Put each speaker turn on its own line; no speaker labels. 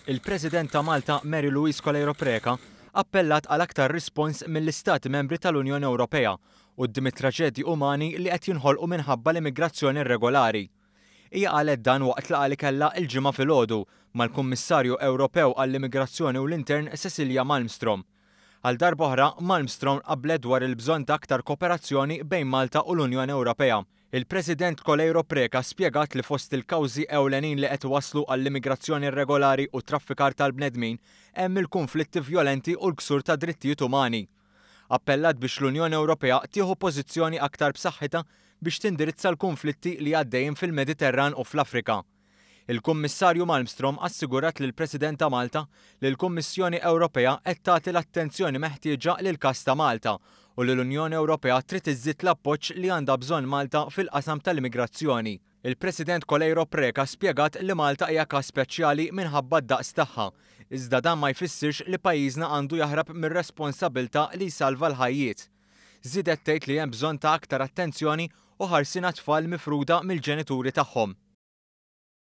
Il-President ta' Malta Mary Louise Coleiro Preca appellat għal aktar rispons mill-Istati Membri tal-Unjoni Ewropea quddiem it-traġedji umani li qed jinħolqu minħabba l-immigrazzjoni irregolari. Hija qalet dan waqt laqgħa li kellha l-Ġimgħa filgħodu mal-Kummissarju Ewropew għall-Immigrazzjoni u l-Intern Cecilia Malmstrom. Għal darb'oħra, Malmstrom qablet dwar il-bżonn ta' aktar kooperazzjoni bejn Malta u l-Unjoni Ewropea. Il-President Coleiro Preca spjegat li fost il-kawżi ewlenin li qed iwasslu għall-immigrazzjoni irregolari u t-traffikar tal-bnedmin hemm il-kunflitti vjolenti u l-ksur ta' drittijiet umani. Appellat biex l-Unjoni Ewropea tieħu pożizzjoni aktar b'saħħitha biex tindirizza l-kunflitti li għaddejjin fil-Mediterran u fl-Afrika. Il-Kummissarju Malmstrom assigurat lill-President ta' Malta li l-Kummissjoni Ewropea qed tagħti l-attenzjoni meħtieġa lill-każ ta' Malta u li l-Unjoni Ewropea trid iżżid l-appoġġ li għandha bżonn Malta fil-qasam tal-immigrazzjoni. Il-President Coleiro Preca spjegat li Malta hija każ speċjali minħabba d-daqs tagħha, iżda dan ma jfissirx li pajjiżna għandu jaħrab mir-responsabbiltà li jsalva l-ħajjiet. Żiedet tgħid li hemm bżonn ta' aktar attenzjoni u ħarsien għat-tfal mifruda mill-ġenituri tagħhom.